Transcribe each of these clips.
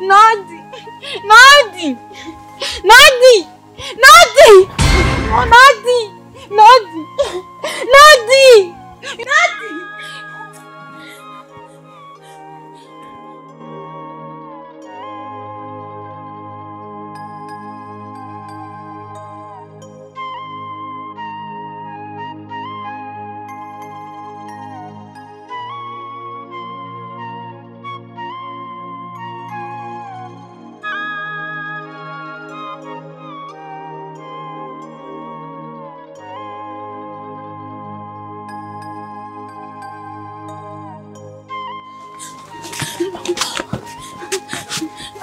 Nadi! Nadi! Nadi! Nadi! Oh, Nadi! Nadi! Nadi! Nadi!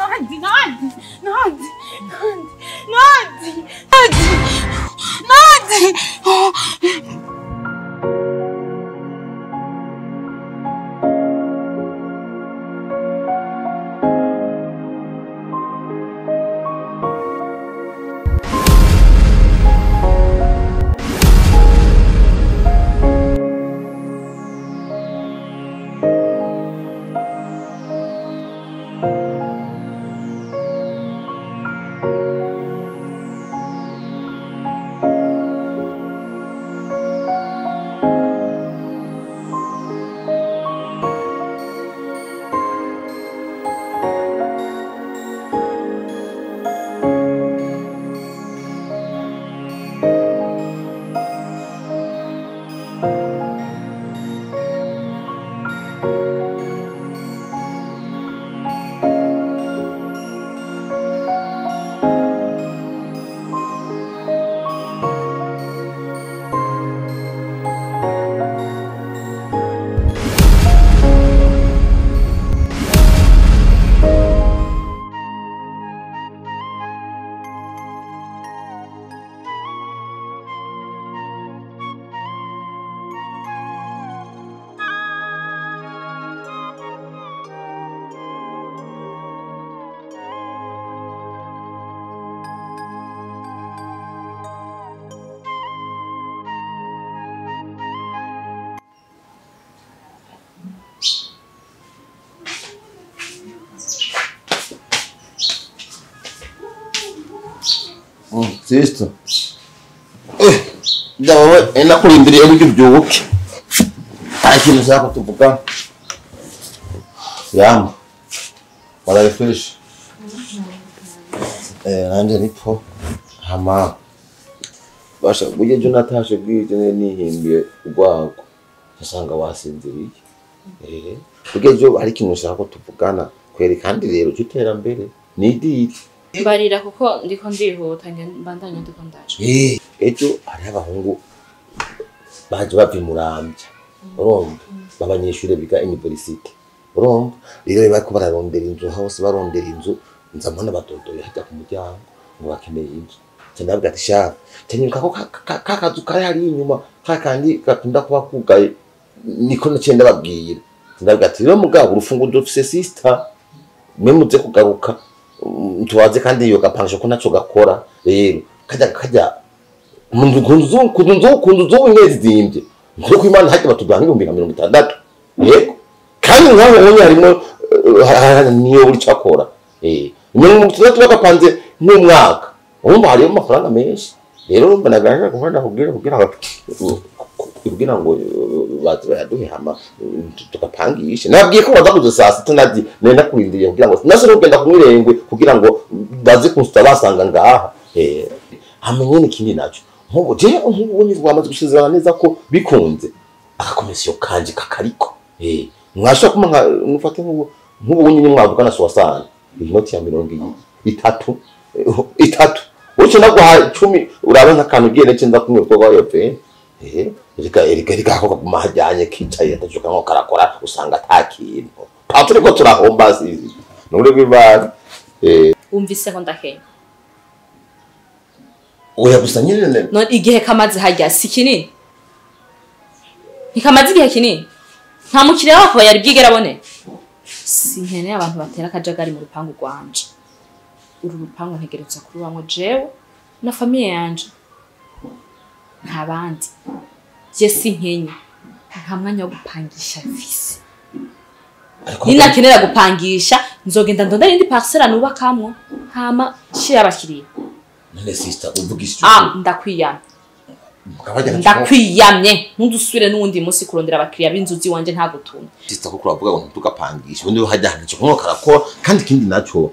Nadi, Nadi, Nadi, Nadi, Nadi, Nadi, oh. Sister. Ndawe enakurindiriye buryo byubuke. Nta kintu ushaka tuvuga. Yama. Waraye fresh. Nanje nipfo. Hama. Basha buryo ejo natashe bwije nihimbiye urwagwa. Usanga wasinziriye. Buryo ejo hari ikintu ushaka tuvugana kweri kandi rero cy'iterambere ni idiri. Mbarira kuko ndiko ndihuta mbandanya ndiko ndaje. Ejo hari abahungu baje bava Muramvya. Urumva babanyeshure biga university. Urumva rero bariko bararondera inzu hose barondera inzu nza mbona badodoye hajya ku muryango ngo bakeneye inzu. Nca ndabwira ati sha tenyuka ko kakazu kari hari inyuma kakandi gakunda kuba kugaye niko naciye ndababwira. Ndabwira ati rero mugabo urufunguzo dufise sister mwe muze kugaruka tuwaze kandi iyo gapangisho ko naco gakora rero kajya kunzu ngezimbye nkuko Imana hajya batubwira 1060 yego kandi nkaho ubonye harimo niyo uri cakora 60 bagapanze nk'umwaka urumva hariyo amafaranga menshi rero urumva naganje kuhanda kugira ngo baze bayaduhe hama tugapangishe nabwiye ko baza kuza saa sita nazi nari nakurindiriye kugira ngo nase kugenda kumwirengwe kugira ngo baze kunsuta basanga ngaha hama nyene ikindi naco nkubu je nkubu wamaze gusezerana neza ko bikunze akakomisiyo kanje kakariko mwashobora kuma nka mufate nkubu nyine mwavugana soixante inoti ya 30 itatu uce naguha 10 urabona akantu ugiye nece nza kumwe ubwo wayo pe erega ako kaguma hajyanye kicaye atacuka nko karakora usanga atakintu turiko turahomba sizi nuri bw'Imana Umvise ko ndakenya oya gusa nyine no igihe kamaze hajya si kinini ntikamaze igihe kinini nta mukiriya wako yari bwigera abone sinkeneye abantu batera akajagari mu rupangu rwanje uru rupangu ntegereza kurubamwo jewe na famiye yanje nta bandi je sinkenye nta mwanya wo gupangisha mfise ninakenera gupangisha Nzogenda ndonda indi parcelle nubakamwo hama shira abakiriya. None sister uvuga isi? Ah, ndakwiyamye. Ndakwiyamye, ntudusubire n'uwundi munsi kurondera abakiriya b'inzu ziwanje ntagutumye. Sister kuko uravuga ngo tugapangisha ubundi hajya hantu cyo karakora kandi ikindi naco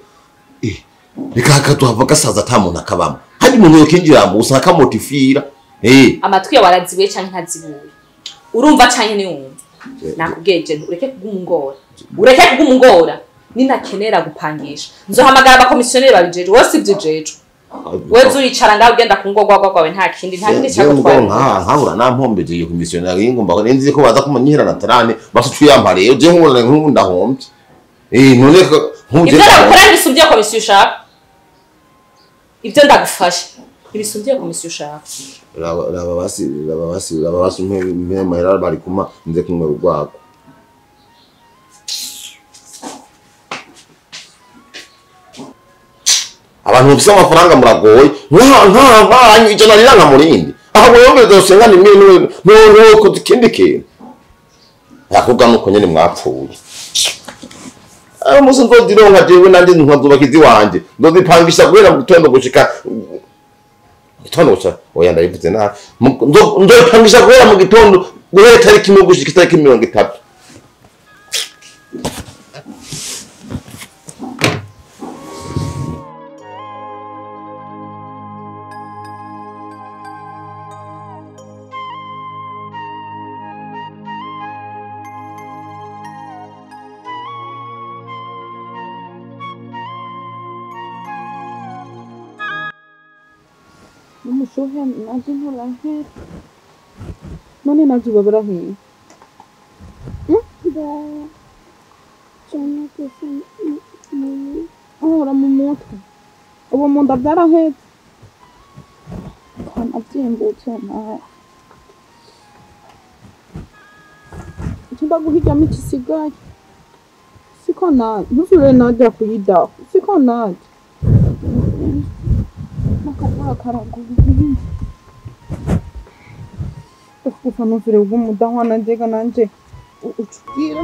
reka hakaduhava gasaza ata muntu akabamo. Hari umuntu yokinjira mu usanga kamotifira. Amatwi yawe arazibuye canke ntazibuye? Urumva canke ntiwumva? Nakubwiye je ureke kugumungora. Ureke kugumungora. Ninakenera gupangisha nzohamagara abakomisiyoneri babijeje wose ivyo jeje. Wewe uricara ngaho ugenda kungogwa kwawe nta kindi cyagutwara. Nkahura nampombeje iyo komisiyoneri ngomba nzi ko baza kumanyihera tarane basucu yampare je nkubona nk'ubu ndahombye. None nkuje ibyo ndakora bisumbye komisiyo ushaka. Ibyo ndagufasha ibisumbye komisiyo ushaka. Raba basi mpe mahera bari kuma nze kumwe urwako. Abantu bafise amafaranga muragoye nka ijana riranga murindi aho wewe uzosenga ni mwe no ku kindi kintu yakubwa nuko nyene mwapfuye. Aho musi nzozironka jewe nanje nkazubakizi wanje nzozipangisha guhera mu gitondo gushika gitondo gusa oya ndabivuze nabi nzopangisha guhera mu gitondo guhera tariki 1 gushika tariki 30. Umushuhe naje nturahera none naje babarahiye ahora mu mutwe ubu mu nda byarahetse kanabyimbutse nawe ndaguhijyamo ikisigaye siko naje ntuzure najya kuyidaho siko naje nakavura karaguye ndakufa ntuzure ubw'umudahwa nanjye nanjye ucubwira.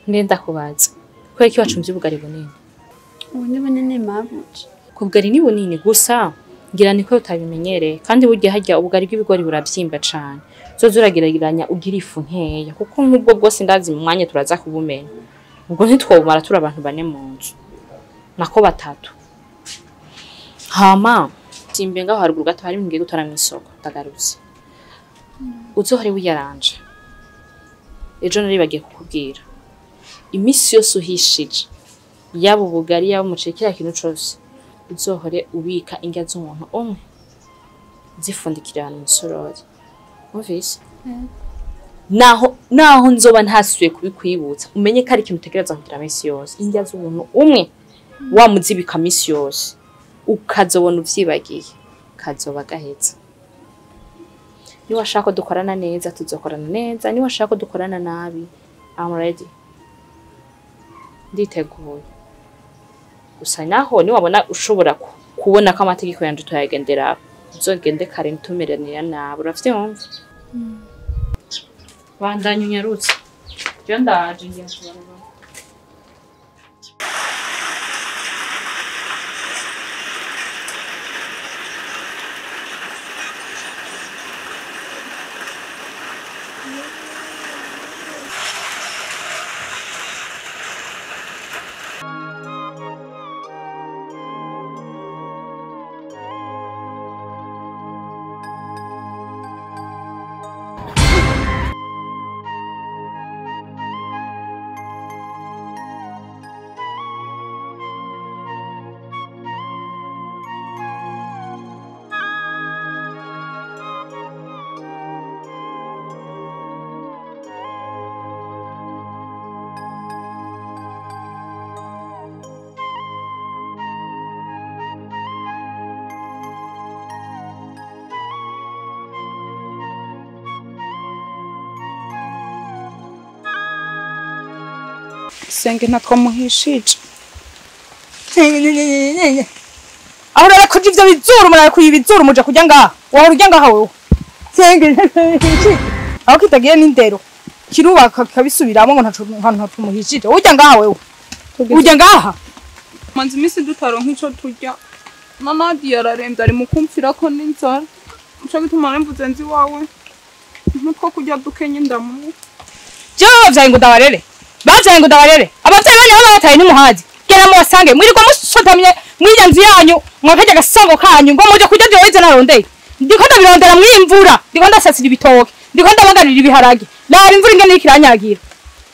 Ngenda kubaza kubera ko wacumvye ubugari bunini. Ubu ni bunini mabuja. Kubugari ni bunini gusa ngira niko utabimenyereye kandi burya harya ubugari bw'ibigori buravyimba cane. Uzoza urageragiranya ugira ifu nkeya kuko nk'ubwo bwose ndazi mu mwanya turaza kubumenya. Ubwo ntitwobumara turi abantu bane mu nzu nako batatu. Hama simbe ngaho haruguru gato hari ngiye gutora mw'isoko ndagarutse. Uzohore wiyaranje. Ejo nari bagiye kukubwira. Imisi yose uhishije yaba ubugari yaba umuceri kiriya kintu cose uzohore ubika indya z'umuntu umwe zifundikira ahantu mw'isorori. Wumvise? Naho nzoba ntasubiye kubikwibutsa umenye ko ari ikintu utegereza kugira misi yose indya z'umuntu umwe wamuzibika misi yose ukazobona uvyibagiye kazoba gahetse. Niba washaka ko dukorana neza tuzokorana neza, niba washaka ko dukorana nabi I'm ready. Nditeguye. Gusa naho niwabona ushobora kubona ko amategeko yanje tuyagendera Uzogende kare ntumeranira nabi uravyumva? Bandanya unyarutse. Je ndaje ngiye kubaraba. Senge ntatwo muhishije. Aho rero kurya ivyo bizuru murara ibizuru muja kurya ngaha. Wahora urya ngaha wewe. Senge aho kitagiye n'indero. Kirubaka kabisubiramo ngo ntaco ntaco muhishije. Urya ngaha wewe. Urya ngaha. Manzi imisi dutaronka ico turya. Na Nadia yararemvye ari mu kumfira ko n'inzara. Nico gituma mvuze nzi wawe. Ntutwo kurya dukenye ndamu. Jewe bavyaye ngo ndabarere. Bavyaye ngo ndabarere. Abavyeyi banyu aho bataye ntimuhazi. Gera mubasange mwirirwa musotamye mwirya nzu yanyu mwakarya agasango kanyu ngo muje kurya jewe ivyo narondeye. Ndiko ndabirondera mw'imvura, ndiko ndasasira ibitoke, ndiko ndabagarira ibiharage. Raba imvura ingene iriko iranyagira.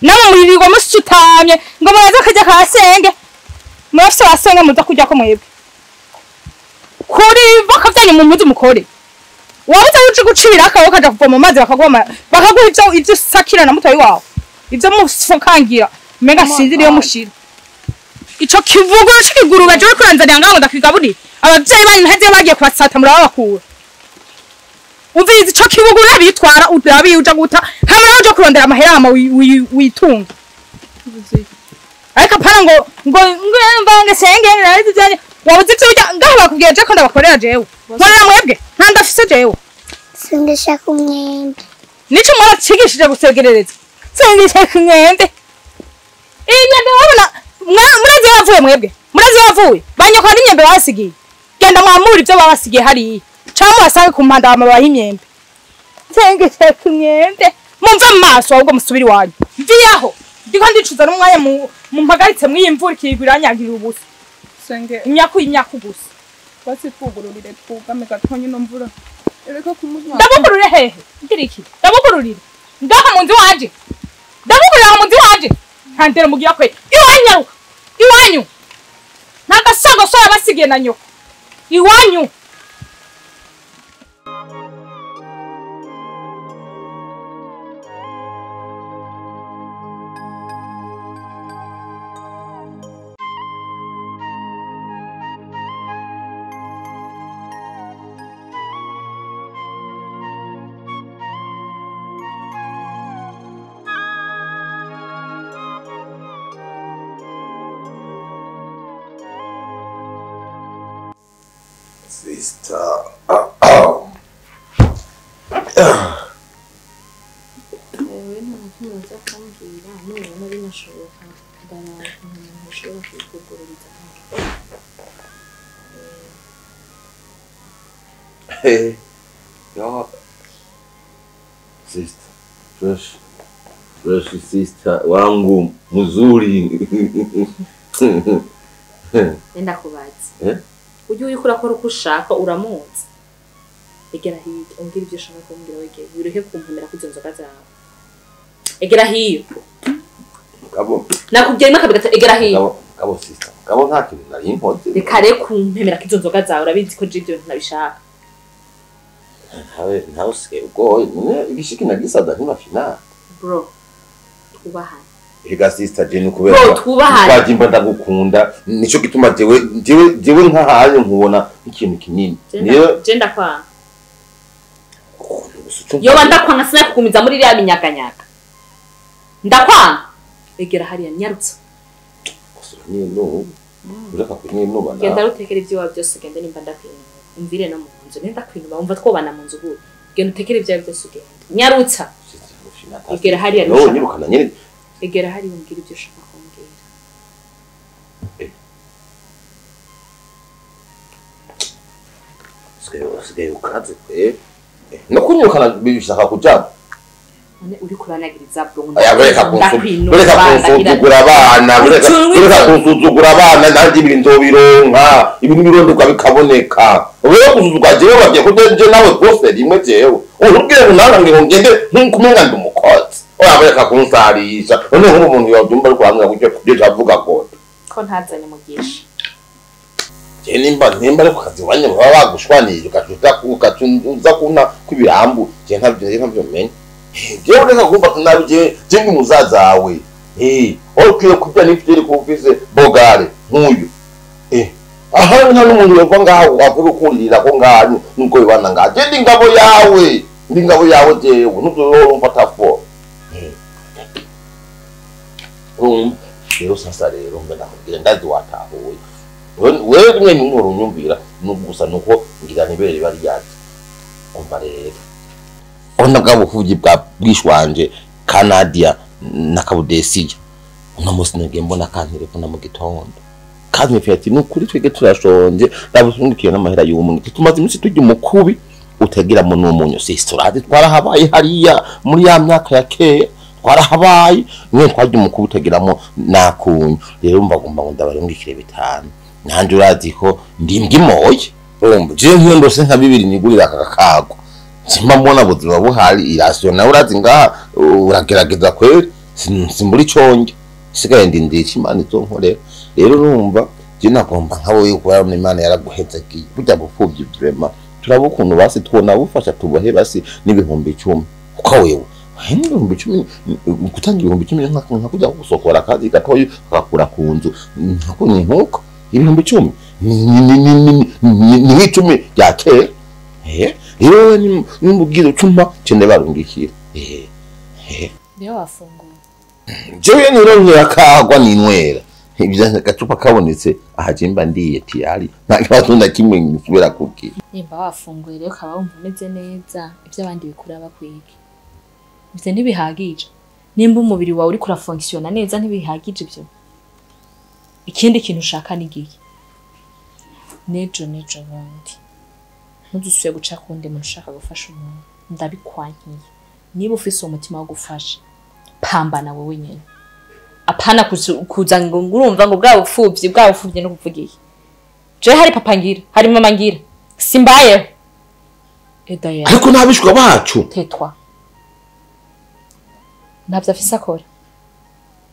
Namwe mwirirwa musutamye ngo muraze akarya ka senge. Murafise basenge muza kurya ko mwebwe. Kuri voka vyanyu mu mpuzu mukore. Wabuze uje guca ibiraka wowe ukaja kuvoma amazi bakaguha bakaguha ivyo usakira na mutoyi wawe. Ivyo mufokangira menga sinzi niyo mushira. Ico kivugo c'ikigurube je kuranzanira ngaho ndakigaburira. Abavyeyi banyu ntazi bagiye kubasata murabakura. Umviriza ico kivugo urabitwara urabi uja guta hamwe uje kurondera amahera hama witunga. Ariko apana ngo ngo mvange senge narizi vyanye wabuze ivyo urya ngaho bakubwiye je ko ndabakorera jewe. Nkorera mwebwe nta ndafise jewe. Sengesha kumwembe. Nico mwaracigishije gusegerereza. Sengesha kumwembe. Inyembe wabona murazi yavuye mwebwe. Murazi yavuye. Banyoko n'imyembe basigiye. Genda mwamura ivyo babasigiye hariya. Cyangwa wasange ku mpanda amabaye imyembe. Sengesha kumwembe. Mumve mu maso ahubwo musubiri wanyu. Mviyaho. Ndiko ndicuza n'umwanya mumpagaritse mw'iyi mvura ikigwa iranyagira ubusa. Senge imyaku imyaku gusa. Basi twugururire twugame gatonyi no mvura. Ereka kumunya. Ndabugurure hehe? Ngira iki? Ndabugururire. Ngaha mu nzu wanje. Ndabugurira mu nzu wanje. Ntandero mugira kwe. Iwanyu. Iwanyu. Nagasango so yabasigiye na nyoko. Iwanyu. Sister. Wewe nta na kimwe uza kumbwira nubona binashoboka ndaraba ukuntu umuntu ashobora kubikugururiza. Ja. Sister. Fresh. Fresh sister wangu mzuri. Nenda kubaza. Ujye uriko urakora uko ushaka uramuzi. Egera hirya umbwira ibyo ushaka kumbwira wegere wiruhe kumpemera kuzo nzoga zawe. Egera hiyo. Kabo. Nakubwiye imaka bigata egera hiyo. Kabo, kabo sister. Kabo nta kintu nari nkoze. Reka rero kumpemera kuzo nzoga zawe urabizi ko je ibyo ntabishaka. Ntawe ntawe usigaye ugoye. Igishiki nagisada ntimafina. Bro. Twubahane. Ega sister je nukubera. Bro twubahane. Twajimba ndagukunda nico gituma jewe jewe jewe nkahaye nkubona ikintu kinini. Niyo je ndakwanga. Yoba ndakwanga sinakugumiza muri iriya minyaganyaka. Ndakwanga. Egera hariya nyarutsa. Ni no. Uraka kunyinuba na. Genda rutekera ibyo wawe byose genda nimba ndakwinubira. Umvire no mu nzu nenda kwinuma umva twobana mu nzu gute. Genda utekere ibyawe byose ugende. Nyarutsa. Egera hariya no nyirukana nyine. Egera hariya umbwire ibyo ushaka kumbwira. Sigaye ukaze kwe. No kunyirukana bishaka kujana. None uri kuranagiriza bro. Aya bureka kunsuzugura abana, bureka kunsuzugura abana nanjye ibintu nzobironka, ibintu birondegwa bikaboneka. Ubwo kusuzugura jewe bagiye ko je nawe rwose rimwe jewe. Urubwire unanga ngo ngende nkumenga ndi umukozi. Oya bureka kunsarisha. None nk'ubu umuntu yobyumva ariko hamwe gutyo byo avuga ko ko ntazanye mugisha. Je nimba ariko kazi wanye baba bagushwanije ukacuta ukacuza kuna kwibirambu je ntabyo menye. Jewe reka kumva nabi je je ndi muzazawe. Okwiye kurya n'ifite ko ufise bogare nkuyu. Aha nta n'umuntu yova ngaho avuga kurira ko ngaho nuko bibana ngaho. Je ndi ngabo yawe. Ndi ngabo yawe jewe nuzorumfata fo. Rero sasa rero mbe ndakubwira ndazi watahuye. Wewe rimwe n'umuro unyumvira nugusa nuko ngira nibere bari yazi. Umva rero. Ona bwa bufugi bwa bwishwanje Canada na Kabudesiya. Uno musi ngiye mbona kantelefona mu gitondo. Kandi mfite nukuri twege turashonje ndabusungikiye n'amahera y'umwe. Tumaze iminsi turya umukubi utagira mu n'umunyu. Sister twarahabaye hariya muri ya myaka ya kera. Twarahabaye mwe twarya umukubi utagiramo nakunyu. Rero mbagomba ngo ndabarungikire bitanu. Nanje urazi ko ndi moye. Urumva je nkiyo ndose nka bibiri nigurira akakago. Simba mbona buzima buhari irasiyo nawe urazi ngaha uragerageza kweri simburi conge sigaye ndindiye Imana izonkorera. Rero urumva je nagomba nka wowe kuba Imana yaraguhezagiye burya bupfuvyi vraiment turaba ukuntu basi twona bufasha tubahe basi n'ibihumbi 10 kuko wewe ibihumbi 10 gutanga ibihumbi 10 nka kujya gusokora akazi gatoyi kakakura ku nzu nko ni nkuko ibihumbi 10 ni nk'icumi rya kera. Rero nimubwira ucuma cende barungikira. Niyo wafunguye. Jewe nironkera kagwa ninywera. Ibyo gacupa kabonetse ahajimba ndiye tiyari. Nta kibazo na kimwe nsubira kubwira. Nimba wafunguye rero kaba wumva umeze neza ibyo abandi bikura bakwige. Ivyo ntibihagije. Nimba umubiri wawe uri kurafunctiona neza ntibihagije ibyo. Ikindi kintu ushaka ni gihe. Nejo bundi. Ntuzusuye guca kundi muntu ushaka gufasha umuntu ndabikwankiye. Niba ufise umutima wo gufasha pambana wewe nyene, apana kuza ngo ngurumva ngo bwa bupfuvyi no kuvugiye. Je hari papa ngira hari mama ngira simbaye edaye ariko nabishwa bacu tetwa ntabyo afise akora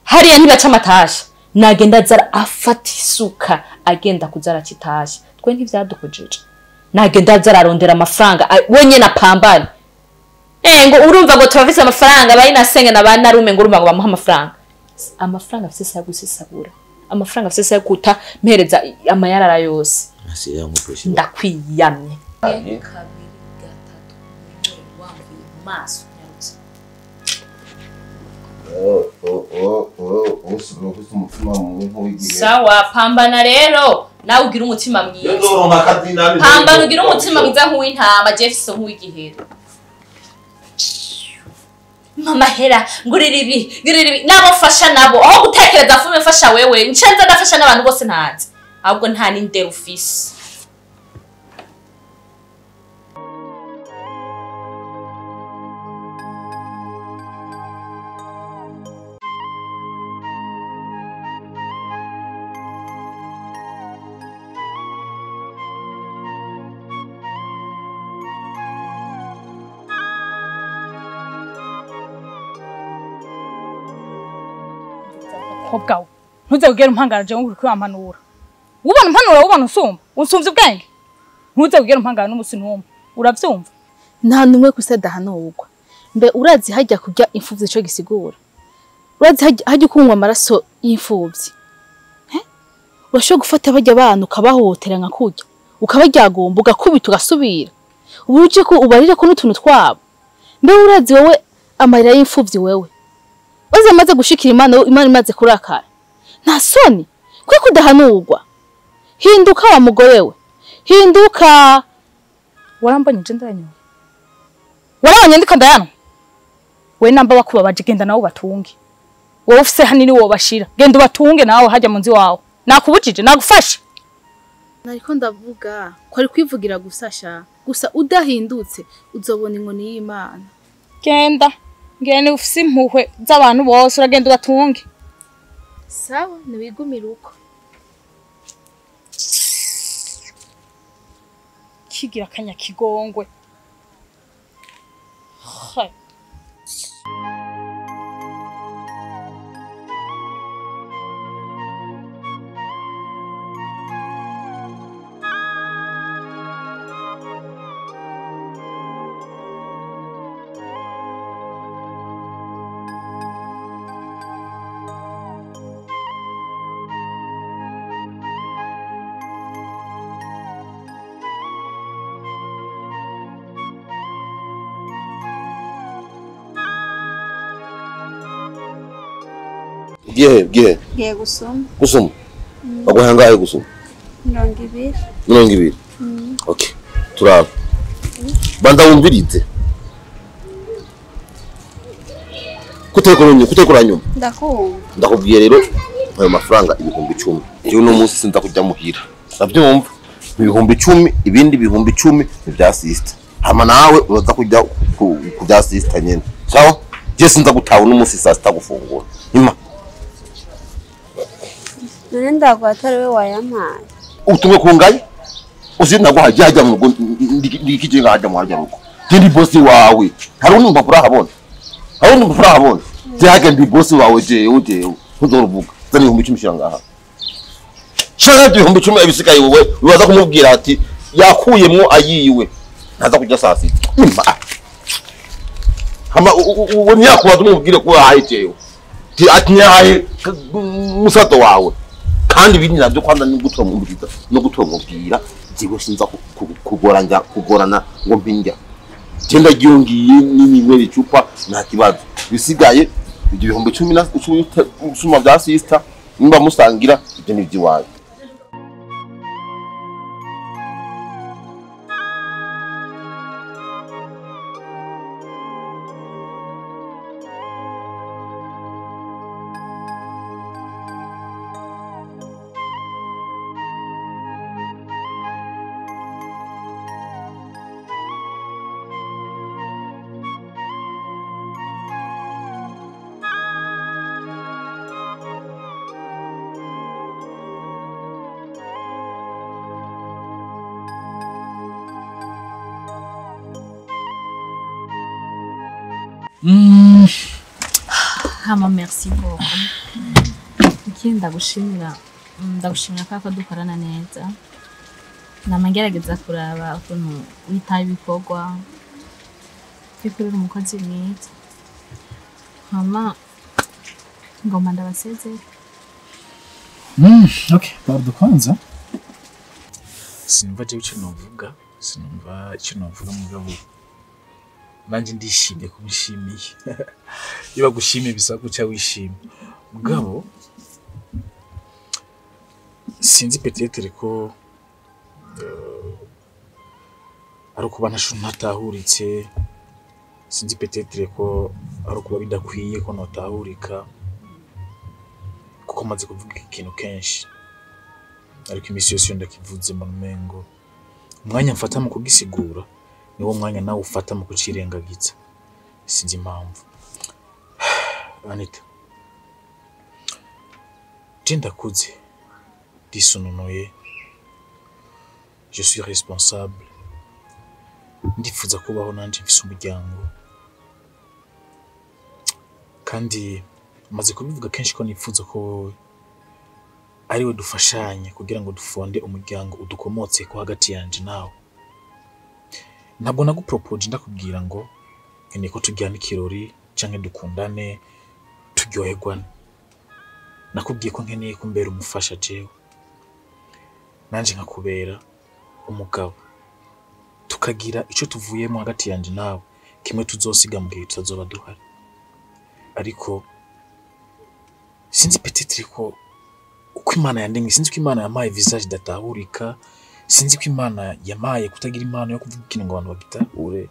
hariya ntibaca amatasha nagenda azara afata isuka agenda kuzara kitasha twe ntivyadukojeje nagenda azararondera amafaranga wenyene apambane. Ngo urumva ngo turafise amafaranga bari nasenge na banarume ngo urumva ngo bamuha amafaranga. Amafaranga afise saya gusesagura. Amafaranga afise saya kuta mpereza amayarara yose. Ndakwiyamye. 2 3 wamvuye maso nyarutse. Sawa pambana rero nawe ugira umutima mwiza. Pambana ugira umutima mwiza nk'uw'intama Jefferson nk'uw'igihera. Mama hera ngurira ibi nabo fasha nabo aho gutekereza fume fasha wewe ncenza ndafasha n'abantu bose ntazi ahubwo nta n'indero ufise. Kobwawe ntuze kugera umpangara je ngo uri kwampanura ubona umpanura ubona usumba unsumvye ubwenge ntuze kugera umpangara n'umusi n'umwe uravyumva nta numwe kwise dahanurwa mbe urazi hajya kurya imfuvyi ico gisigura urazi hajya kunywa amaraso y'imfuvyi urashobora gufata bajya abantu ukabahotera nka kurya ukabaryagomba ugakubita ugasubira ubuje ko ubarire ko n'utuntu twabo mbe urazi wowe amarira y'imfuvyi wewe waze amaze gushikira Imana Imana imaze kurakara nta soni kwe kudahanurwa hinduka wa mugore we hinduka Warambonye nje ndayanywa. Warabonye ndiko ndayanywa. We namba bakubabaje genda nawe ubatunge. Wowe ufise hanini wo bashira. Genda ubatunge nawe hajya mu nzi wawe. Nakubujije nagufashe. Nariko ndavuga ko ari kwivugira gusasha gusa udahindutse uzobona inkoni y'Imana. Genda ngene ufise impuhwe z'abantu bose uragenda ubatunge. Sawa niwigumira uko. Kigira akanya kigongwe. Gihe ngiye gusoma. Gusoma? Baguha angahe gusoma? 20. 20. Okay. Turaba. Banda wumvirize. Kutekora nyuma. Ndakumva. Ndakubwiye rero ayo mafaranga 10,000. Iyo no munsi sinza kujya muhira. Ndabyumva. 10,000 ibindi 10,000 ni bya sister. Hama nawe uraza kujya ku bya sister nyene. Sawa? Je sinza gutaha no munsi saa sita gufungura. Nyuma. None ndagwa atari we wayampaye. Utumwe kungaye? Uzi naguhaje hajya mu rugo ndikije ngahajya mu hajya rugo. Je ndi boss wawe. Hari undi mpapuro ahabona. Hari undi mpapuro ahabona. Je hajya ndi boss wawe jewe jewe. Ntuzoruvuga. Zani 10,000 shira ngaha. Shira 10,000 ebisigaye wowe ubaza kumubwira ati yakuyemwo ayiwe. Ntaza kujya saa sita. Hama uwo nyakubaza umubwire ko wahaye jewe. Ti atinyaye musato wawe. Kandi ibindi navyo kwanda ni gutomubwira no gutomubwira jiwe sinza kugoranja kugorana ngo mpinja. Je ndagiye n'inywera icupa nta kibazo. Bisigaye ibyo 10,000 na usuma bya sister nimba musangira ibyo ni byiwaye. Hama merci beaucoup. Ikindi ndagushimira ko dukorana neza. Nama ngerageza kuraba ukuntu witaye ibikorwa bikorera umukozi mwiza. Hama ngomba ndabasezere. Okay, pardon kwanza. Sinumva je icyo novuga, sinumva icyo novuga mugabo. Nanje ndishimye kubishimiye. Iyo bagushimiye bisaba guca wishimye. Mugabo sinzi peut-être ko ari kuba ntatahuritse, sinzi peut-être ko ari kuba bidakwiye ko notahurika kuko maze kuvuga ikintu kenshi ariko imisi yose ndakivuze mu mengo umwanya mfata mu kugisigura niwo mwanya nawe ufata mu kucirengagiza. Sinzi impamvu. Anita, je ndakuze, ndisununuye, je suis responsable, ndifuza kubaho nanje mfise umuryango kandi maze kubivuga kenshi ko nifuza ko wowe ariwe dufashanye kugira ngo dufonde umuryango udukomotse ko hagati yanje nawe. Ntabwo nagupropoje ndakubwira ngo nkeneye ko tujyana ikirori canke dukundane turyoherwane. Nakubwiye ko nkeneye ko mbera umufasha jewe, nanje nkakubera umugabo, tukagira ico tuvuyemo hagati yanje nawe kimwe tuzosiga mu gihe tutazoba duhari. Ariko sinzi peut-être ko uko Imana yandemye, sinzi ko Imana yampaye visage idatahurika, Sinzi ko Imana yamaye kutagira impano yo kuvuga ikintu ngo abantu bagitahure,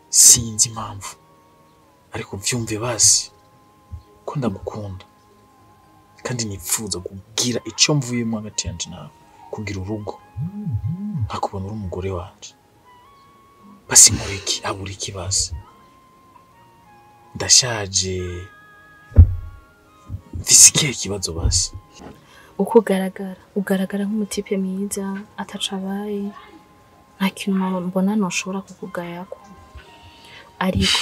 sinzi impamvu, ariko vyumve basi ko ndagukunda kandi nipfuza kugira ico mvuyemo hagati yanje nawe, kugira urugo nkakubona uri umugore wanje. Basi nkoreki abura iki? Basi ndashaje, mfise ikihe kibazo? Basi uko ugaragara, ugaragara nk'umutipe mwiza atacabaye, nta kintu mbona noshobora kukugayako. Ariko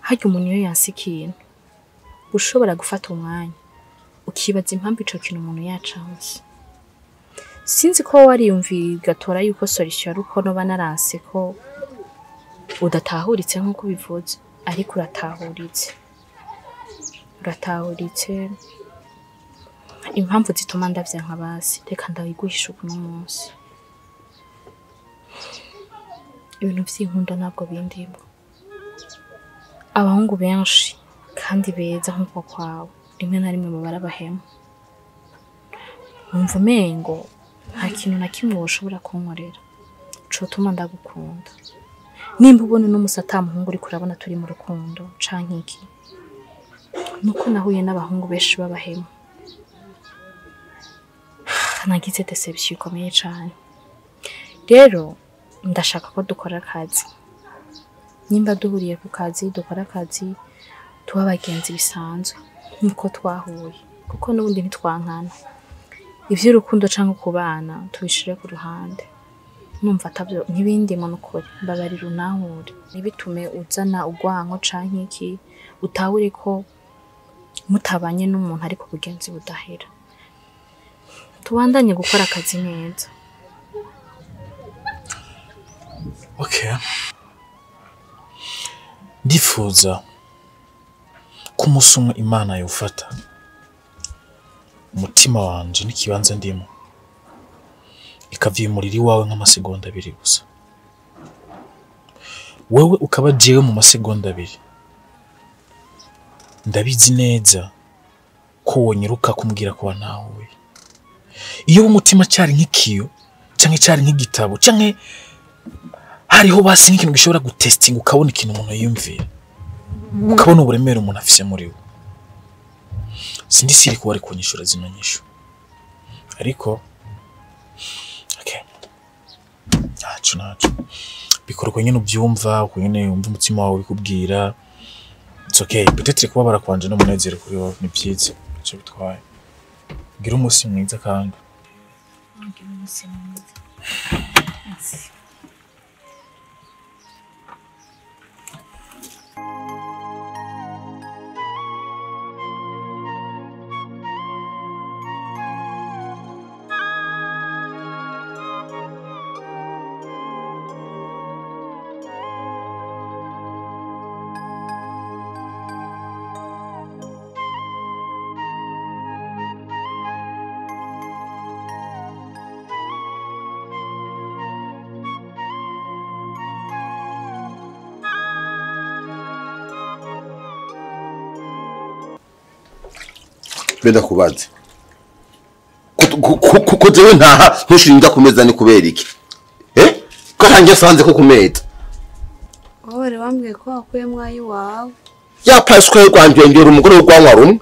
harya umuntu iyo yanse ikintu, ushobora gufata umwanya ukibaza impamvu ico kintu umuntu yacanse. Sinzi ko wariyumviye ugatora yuko solution ari uko noba naranse ko udatahuritse nk'uko ubivuze, ariko uratahuritse, uratahuritse. Impamvu zituma ndavyanka basi reka ndabiguhisha uno munsi. Ibintu vy'inkundo ntabwo bindimo. Abahungu benshi kandi beza nk'uko kwawe rimwe na rimwe baba barabahema. Numva umengo nta kintu na kimwe woshobora kunkorera cotuma ndagukunda. Nimba ubona uno musi ata muhungu uriko urabona turi mu rukundo canke iki, nuko nahuye n'abahungu benshi b'abahema. Nagize deception ikomeye cane. Rero ndashaka ko dukora akazi. Nimba duhuriye ku kazi, dukora akazi, tuba abagenzi bisanzwe nkuko twahuye, kuko n'ubundi ntitwankana. Ivy'urukundo canke kubana tubishire ku ruhande. Numva atavyo ntibindimo n'ukuri, mbabarira untahure. Ntibitume uzana urwanko canke iki, utahure ko mutabanye n'umuntu ariko ubugenzi budahera. Tubandanye gukora akazi neza. Okay. Ndifuza ko umunsi umwe Imana yofata umutima wanje n'ikibanza ndimo ikavyimurira iwawe nk'amasegonda abiri gusa, wewe ukaba jewe mu masegonda abiri. Ndabizi neza ko wonyiruka kumbwira ko wantahuye. Iyo umutima cyari nk'ikiyo canke cyari nk'igitabo canke hariho basi nk'ikintu gishobora gutestinga ukabona ikintu umuntu yiyumvira, ukabona uburemere umuntu afise muri we. Sindi siri kuba ari kunyishura zino nyishu, ariko okay, ntaco ntaco bikora uko nyene uvyumva, uko nyene wumva umutima wawe ubikubwira. It's okay, peut-être kubabara kwanje n'umunezero kuri wowe ni vyiza, ico bitwaye. Gira umunsi mwiza kandi. Gira umunsi mwiza. Merci. Benda kubaze kuko jewe ntaha ntushinja kumeza ni kubera iki? Ko hanjye sanze ko kumeza. Wowe rero wambwiye ko wakuyemwo ayiwawe. Ya paswe rwanje ngera umugore w'urwanwa rumwe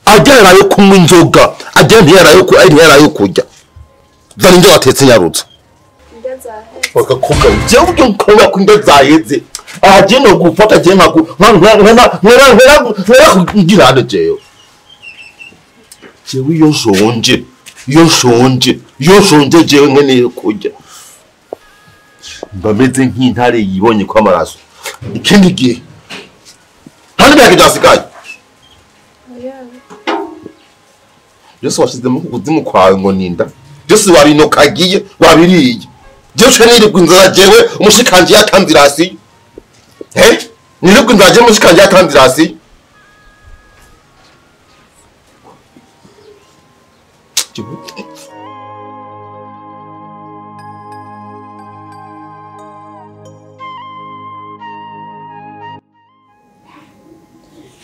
agera yo kunywa inzoga, agera ntiyarayo ku ntiyarayo kurya. Zari nje watetse nyarutsa. Bakakubwa jewe ubyo nkora ku nda zaheze. Aje no gufata je nkaku nkana nkana ngira jewe. Jewe iyo nshonje, iyo nshonje, iyo nshonje jewe nkeneye kurya. Mba meze nk'intare yibonye ko amaraso. Ikindi gihe nta n'imyaka idasigaye. Byose washize mu kuzimu kwawe ngo ninda. Byose wabinokagiye, wabiriye. Jewe nirirwa inzara jewe umushikanje yatanze irasi. Nirirwa inzara jewe umushikanje yatanze irasi.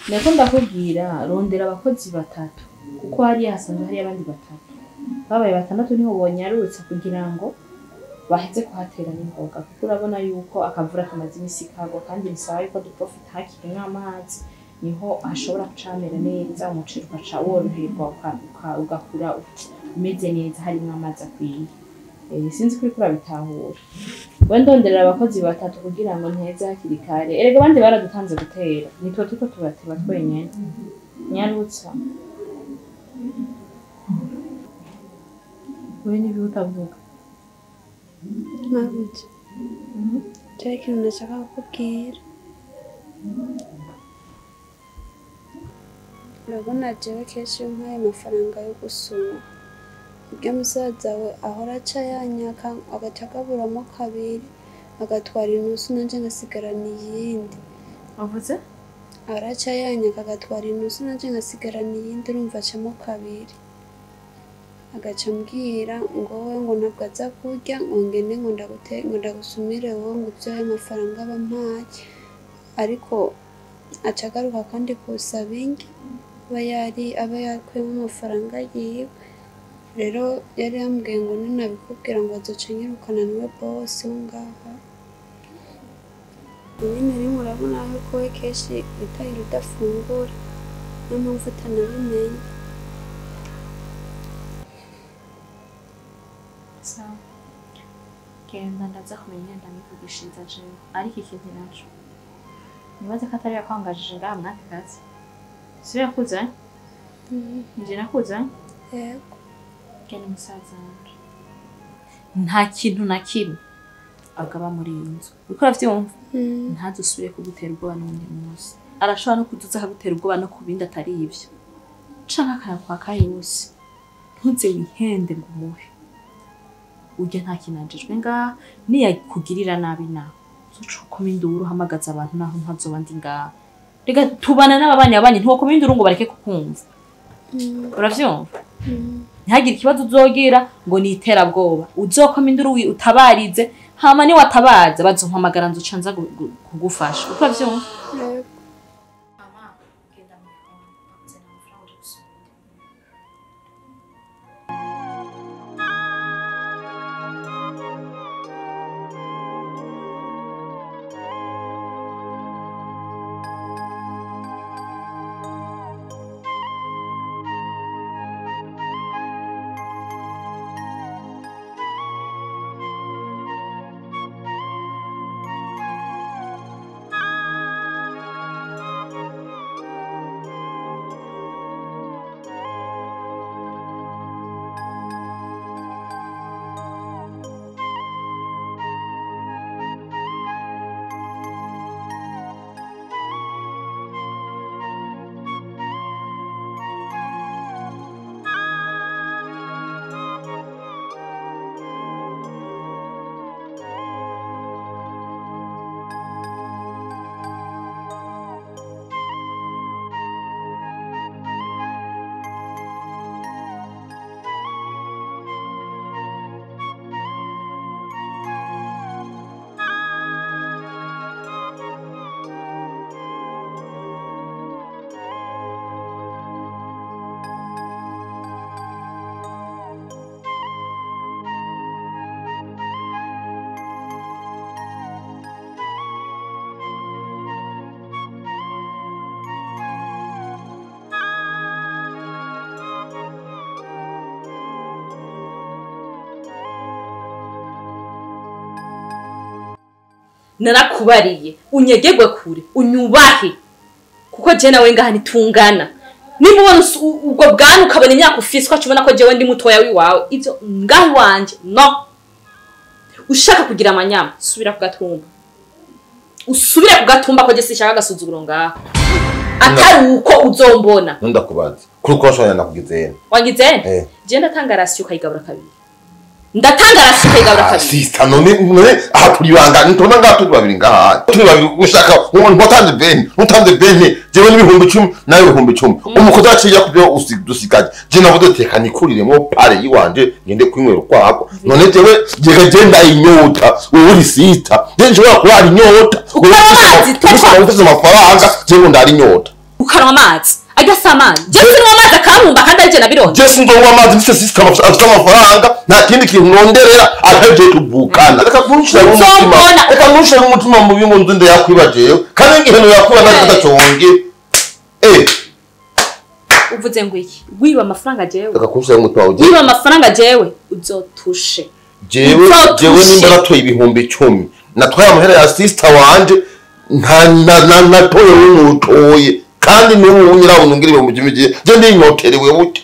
Nako ndakubwira rondera abakozi batatu kuko hariya hasanzwe hari abandi batatu. Babaye 6 niho bonyarutsa kugira ngo baheze kuhatera n'imboga kuko urabona yuko akavura kamaze imisi kagwa kandi bisaba yuko duprofita hakiri nk'amazi niho ashobora kucamera neza umuceri ukaca woroherwa ugakura umeze neza harimo amazi akwiye. Sinzi ko uriko urabitahura. We ndonderera abakozi 3 kugira ngo nteze hakiri kare. Erega abandi baradutanze gutera nitwe tuko tubateba twenyene. Nyarutsa we nibi utavuga Mabuja. Cyo ikintu nashaka kukubwira. Urabona jewe kenshi iyo umpaye amafaranga yo gusuma ibyo musaza we ahora aca yanyaka agaca agaburamo 2 agatwara inusu nanje ngasigarana iyindi. Wavuze? Ahora aca yanyaka agatwara inusu nanje ngasigarana iyindi urumva acamo 2. Agaca ambwira ngo we ngo ntabwo aza kurya ngo ngende ngo ngo ndagusumire wowe ngo ibyo ayo mafaranga bampaye ariko aca agaruka kandi kusaba ingi aba yakuyemo amafaranga yiwe. Rero yari yambwiye ngo ninabikubwira ngo azoca anyirukana niwe bosi wo ngaha. Rimwe na rimwe urabona yuko we kenshi witahira udafungura niyo mpamvu utanabimenya. Sawa. Genda ndaza kumenya ndamivugishiriza jewe ariko ikintu naco nibaze ko atari yakwangajije ngaha mwaka kazi. Siyo yakuzanye? Nje nakuzanye? Yego. Genda musaza wanje. Nta kintu na kimwe agaba muri iyi nzu. Uriko uravyumva? Ntazusubire kugutera ubwoba n'uwundi munsi. Arashobora no kuduza akagutera ubwoba no ku bindi atari ivyo. Canke akayakwaka yose. Ntuze wihende ngo umuhe. Urya nta kinanjijwe ngaha niyakugirira nabi nawe uzoca ukoma induru uhamagaza abantu naho ntazoba ndi ngaha. Rega tubana n'ababanyi abanyi ntiwokoma induru ngo bareke kukumva. Uravyumva? Ntihagire ikibazo uzogira ngo ni iterabwoba. Uzokoma induru utabarize hama ni watabaza bazompamagara nzoca nza kugufasha. Uravyumva? Mama, genda mu gikoni bakuzanira amafaranga uje gusuma. Narakubariye unyegegwe kure unyubahe kuko je nawe ngaha nitungana. Nimba ubona ubwo bwana ukabona imyaka ufise ukabona ko jewe ndi mutoya wiwawe ivyo ngaho wanje no ushaka kugira amanyama subira ku gatumba usubire ku gatumba ko je sinshaka agasuzuguro ngaha atari uko uzombona. Ndakubaza kuri ko washobora nakugizene wangizene je ndatanga rasiyo ukayigabura kabiri. Ndatanga rasiyo ukayigabura kabiri. Sister none aha turi banga ntona ngaha turi babiri ngaha turi babiri ushaka umuntu watanze bene utanze bene jewe n'ibihumbi 10 nawe ibihumbi 10 umukozi aciye kubyo usigaje je navuze teka nikuriremo pare yiwanje ngende kwinywera kwako none jewe genda inyota wewe uri sita je nshobora kurara inyota amazi ufite amafaranga jewe ndari inyota ukaranywa amazi Ajya samani. Je sinywa amazi akabumba kandi ari je nabironde. Je sinzonywa amazi mfise sister afite amafaranga nta kindi kintu nonderera ataje tuvukana. Reka kunshira umutima. Reka kunshira umutima mubi ngo nzinde yakwiba jewe. Kandi igihe yakwiba ndatachonge. Uvuze ngo iki? Wiba amafaranga jewe. Reka kunshira umutima uje. Wiba amafaranga jewe uzotushe. Jewe nimba natoye 10,000. Natwaye amahera ya sister wanje nta na natoye n'utoye. Kandi n'ubu nyirawo ngira 10,000 je ndinyoterewe bute.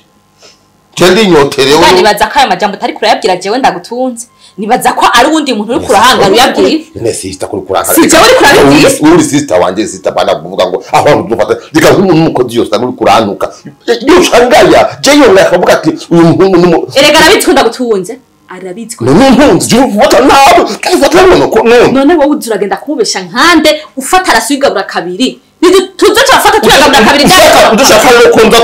Je ndinyoterewe. Nibaza ko ayo majambo utari kurayabwira jewe ndagutunze. Nibaza ko ari uwundi muntu uri kurahangara uyabwira. Ne sister kuri kurahangara. Si jewe uri kurabibwira. Uri sister wanje sister bana kuvuga ngo aho ndufata reka nk'umuntu umukozi yose ari kurantuka. Yo shangaya je yo nakavuga ati uyu muhungu numu. Erega arabizi ko ndagutunze. Arabizi ko. None ntunze je ufata nabi. Ufata none ko none. None wowe uzuragenda kumubesha nkande ufata arasuyigabura kabiri. Tuzo turafata turagabura kabiri cyane. Udushaka rero ko nza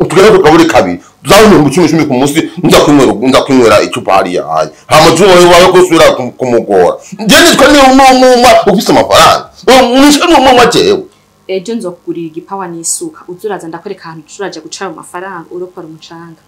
tugera kugabura kabiri. Zawe mu 10 ku munsi nza kunywera icupa hariya hanya. Hama zuba wawe gusubira kumugora. Nje nitwa ni umuma ufise amafaranga. Unishe n'umuma jewe. Ejo nzokugurira igipawa n'isuka. Uzuraza ndakwereka ahantu turaje guca ayo mafaranga urokora umucanga.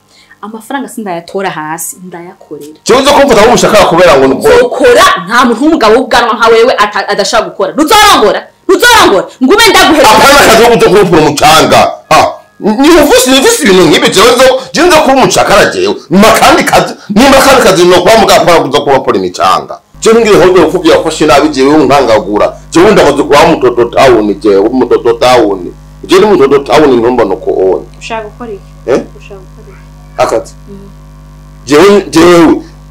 Amafaranga sindayatora hasi ndayakorera. Jewe nzo kumfata nk'umushakara kubera ngo nukora nta muntu w'umugabo w'ubwanwa nka wewe adashaka gukora. Ruzorongora. Ruzorongora. Ngume ndaguhereza. Apana kazi ko kuzokurupura umucanga. Ha. Ni ufise ibintu nk'ibi jewe nzo kuba umucakara jewe. Makandi kazi nimba kandi kazi no kwa mugapara kuza kuba imicanga. Jewe ngiye hobe ufuvye wafashe nabi jewe unkangagura. Jewe ndamaze kuba mutoto town jewe mutoto town. Jewe mutoto town ntomba no ko on. Ushaka gukora iki? Ushaka gukora iki? Akazi. Jewe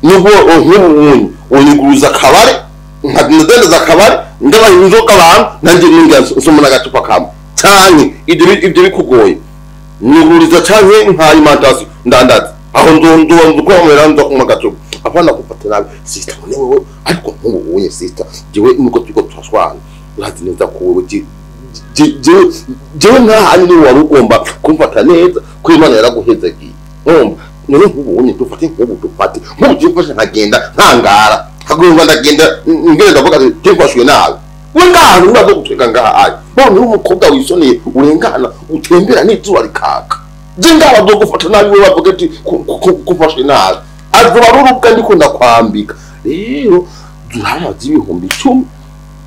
niho nk'ubu unyiguruza kabare nkadendeza kabare ndaba inzoka abantu nanje ninga nsoma nagacupa kamwe. Canke ibyo bikugoye. Nyuguriza canke nka alimentation ndandaza. Aho ndo kwamera ndo kuma gacupa. Apana kupata nabi sister none wewe ariko nk'ubu unye sister jewe nuko tuko twashwana urazi neza ko wewe jewe nkahani ni wari ugomba kumfata neza ko Imana yaraguhezagiye. Urumva none nk'ubu unye dufate nk'ubu dufate nk'ubu jifashe nkagenda nkangara nkagomba ndagenda ngenda ndavuga ati jifashwe nabi. We ngaha uraza gutwega ngaha ayi none umukobwa wisoneye urengana utembera n'izuba rikaka. Je ngaha bazogufata nabi we bavuga ati kufashwe nabi. Azuba rurubwa ndiko ndakwambika. Rero zuramaze 10,000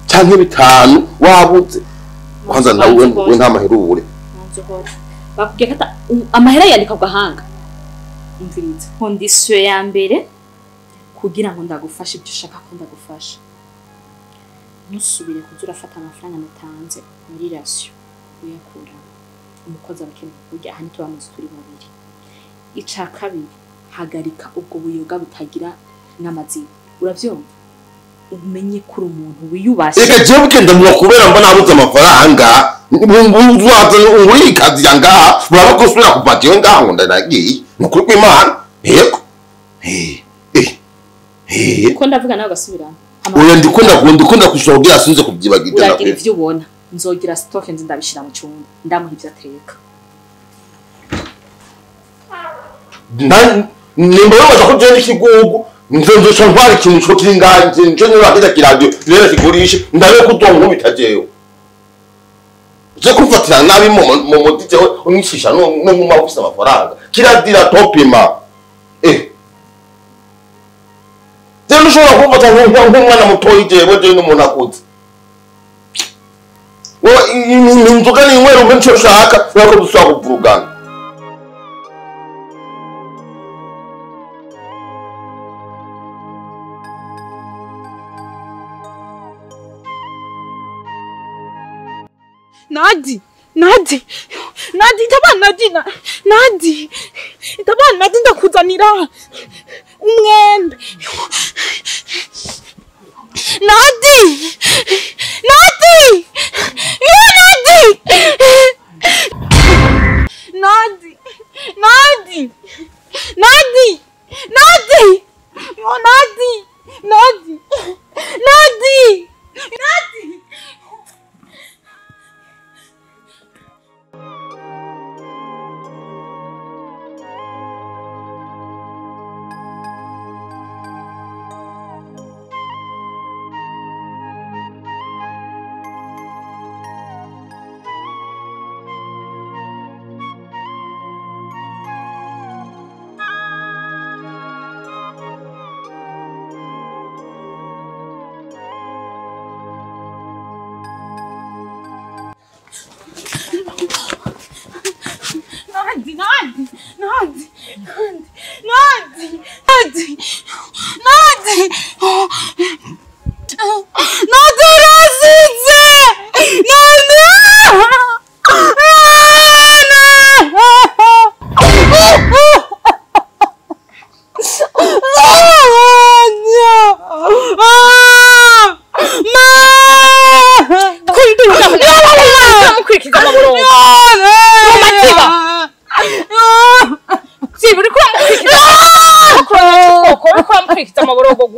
canke 5 wabuze. Kwanza nawe we nta mahera ubure. Bakubwiye kata amahera yandika gahanga. Umviriza. Condition ya mbere kugira ngo ndagufashe ibyo ushaka ko ndagufasha. Ntusubire kuza urafata amafaranga natanze muri ration uyakura. Umukozi abakeneye kurya aha ntituba muzi turi babiri. Ica kabiri hagarika ubwo buyoga butagira n'amazina. Uravyumva? Umenye kuri umuntu wiyubashe. Eka jewe bukenda mu kubera mbona abuze amafaranga. Ngurikazi ngurikazi yanga uraba ko usubira kuva jewe ngaha ngo ndanagiye. Nukuri kw'Imana. Yego. Ko ndavuga nawe gasubira. Oya ndikunda kushobora sinze kubyibagira. Uragira ivyo ubona. Nzogira stock nzi ndabishira mu cyumba. Ndamuha ivyo ateka. Nimba baza ko jewe ikigugu nzonzosha ntwara ikintu cyo kinganje nje niba kiradiyo rero kigurishe ndabe kutonkubita jewe. Je kufatira nabi mu muti jewe unyicisha no mu mabufisa amafaranga. Kiradira topima. Je ntushobora kumfata nk'umwana mutoyi jewe jewe n'umuntu akuze. Wowe inzoga ninywera umve nico ushaka urako dusubira kuvurugana. Nadi, Nadi, Nadi, itaba Nadi, Nadi, itaba Nadi ndakuzanira umwembe. Nadi, Nadi, Nadi, Nadi, Nadi, Nadi, Nadi, Nadi, Nadi, Nadi, Nadi.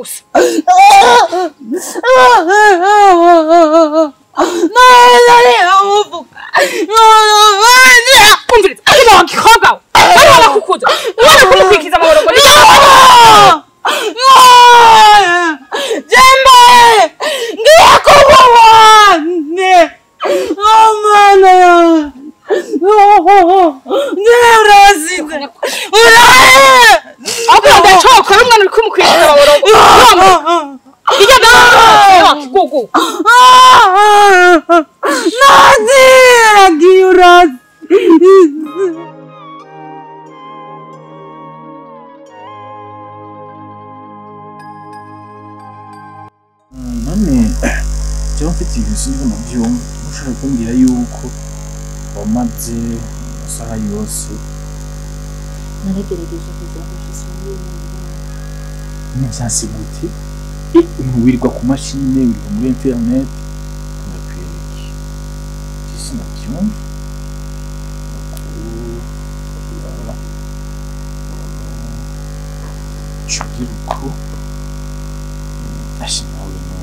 Gusa. Umviriza, ariko wakikobwa we. Bari barakukuza. Ubona kumukwikiza amaborogo. Jembe! Ngiye kuba wane! Oh, mana! Ngiye urazize! Ahubwo ndacokora umwana uri kumukwikiza amaborogo. Irya ndacokora wakigugu. Nazi! Ngiye urazize! None jewe mfite ibintu sinzi ndabyumva, ushaka kumbwira yuko wamaze amasaha yose? Naragerageje kugira ngo nshyize N'ivyanse gute? Umuntu wirirwa ku mashine, wirirwa muri internet, ndakwereke je sinabyumva. Cugira uko asha nawe no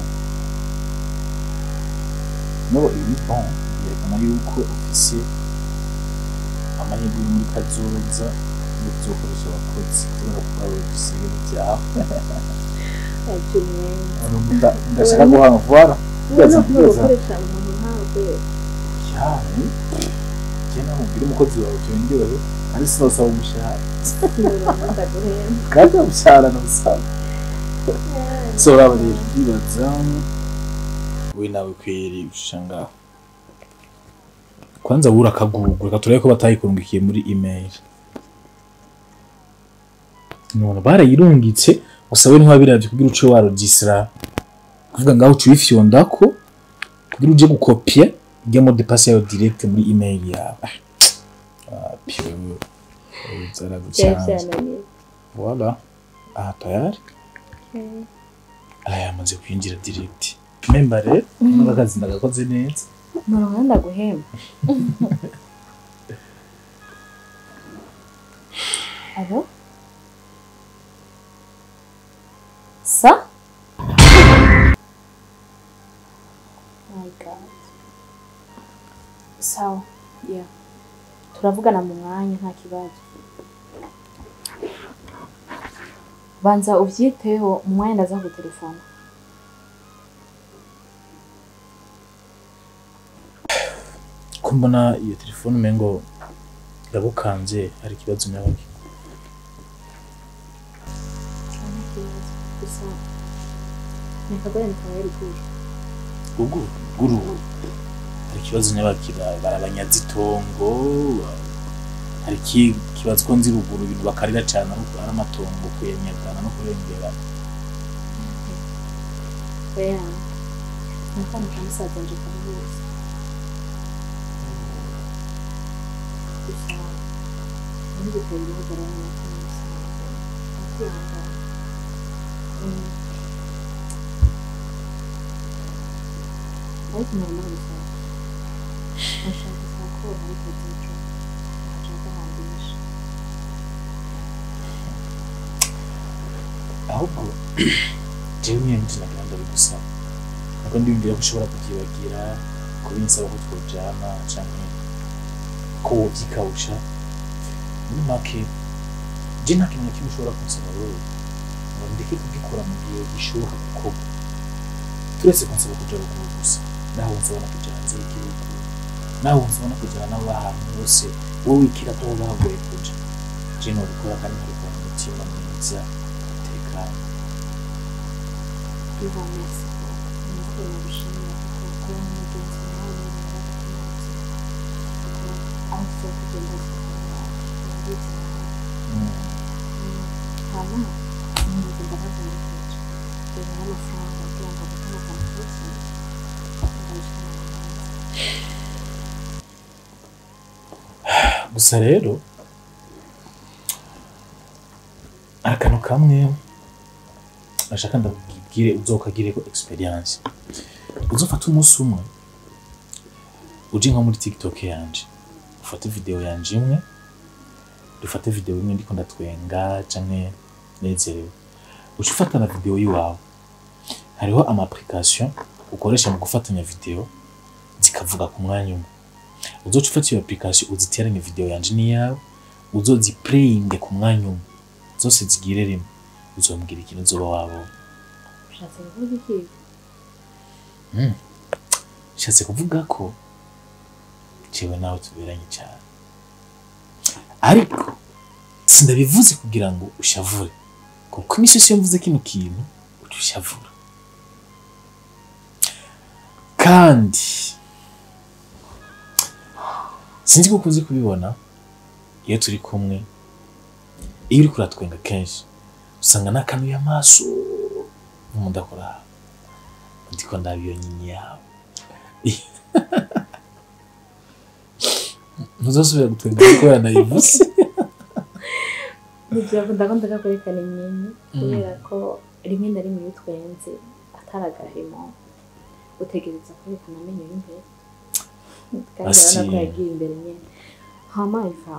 nabo ibi ni bon, byerekana yuko ufise amahirwe yo muri kazoza yo kuzokoresha abakozi kubera ko waba ufise ibintu vyawe. Ndashaka guhanga voilà. Gukoresha umuntu ntabwo Cyane je nawe ubwire umukozi wawe tuyongereho, kandi sinasaba umushahara. Ndaguhemba. Kandi umushahara ntusaba. So raba rero, ndibaza we nawe kweri usha ngaho kwanza wura akagugu, reka turabe ko batayikurungikiye muri email. None barayirungitse gusa we ntiwabiravye kugira uce warogisira, kuvuga ngaho uce uyifyondako kugira uje gukopia ijya mot de passe yawe direct muri email yawe. Ah, puis wewe zaragucanze. Byananiye. Voilà, aha tayari aya yamaze kwinjira direct. Memba rero nubwo akazi ndagakoze neza. Murongo ndaguhemba. Alo? Sa? My God. Sawa. Yeah. Turavugana mu mwanya, nta kibazo. Banza uvyiteho, mu mwanya ndaza kugutelefona. Ko mbona iyo telefone umengo iragukanze, hari ikibazo nyabaki? Nta kibazo. Gusa ni akagorane kabaye ruguru. Ruguru guru hari ikibazo nyabaki? Barabanyaza itongo? Hari ikibazo? Ko nzi ruguru ibintu bakarira cane ari amatongo, kuyanyagana no kurengera. Oya. Ni akana ka musaza wanje kaminuza. Gusa muri gutera uruhagarara ni akana musaza. Akwihangana. Ariko nagomba gusaba. Ndashaka gusaba ko hari ejo nkaca gahambisha. Ahubwo jewe nyene nivyo nagira ndabigusaba, nuko ndiyumvira ko ushobora kuvyibagira kubinsaba ko twojana canke ko wovyikawusha. Muri make, je nta kintu na kimwe ushobora kunsaba wewe ngo ndeke kugikora mu gihe gishoboka gukorwa, turetse kunsaba kuja ruguru gusa. Naho nsaba no kuja hanze y'igihugu, naho nsaba no kujana nabo ahantu hose wowe wikira ko hoba hagoye kuja, je nobikora kandi nkabikora mu mutima mwiza utekanye. Ivan, merci. Nubwo nagushimira kuko kuba nk'umugenzi nawe ni ibintu by'agateganyo. Kuko aho tuza kugenda turabizi nawe. Hama ntabwo ndabaguherekeje. Reba n'amafaranga kugira ngo abone akantu kose ndabishaka. Gusa rero akantu kamwe nashaka ndakubwire, uzokagireko experience, uzofata umunsi umwe uje nko muri TikTok yanje, ufate video yanje imwe, dufate video imwe ndiko ndatwenga canke nezerewe. Uca ufata na video yiwawe. Hariho ama application ukoresha mu gufatanya video zikavuga ku mwanya umwe. Uzoca ufata iyo application uziteranye video yanje n'iyawe, uzoziplayinge ku mwanya umwe. Zose zigire rimwe. Uzombwira ikintu uzoba wabonye. Ushatse kuvuga iki? Nshatse kuvuga ko jewe nawe tuberanye cyane. Ariko sindabivuze kugira ngo ushavure. Kuko imisi yose iyo mvuze kino kintu uca ushavura. Kandi sinzi ko ukunze kubibona iyo turi kumwe, iyo uriko uratwenga kenshi usanga nakanuye amaso nk'umuntu ndiko ndaba iyo nyinya yawe. Ntuzosubira gutwenga kubera nayivuze. Nivyo ndakunda kwerekana inyenyi kubera ko rimwe na rimwe iyo utwenze atari agahemo utegereza kwerekana amenyo y'imbere. Kandi urabona ko yagiye imbere nyene. Hama iva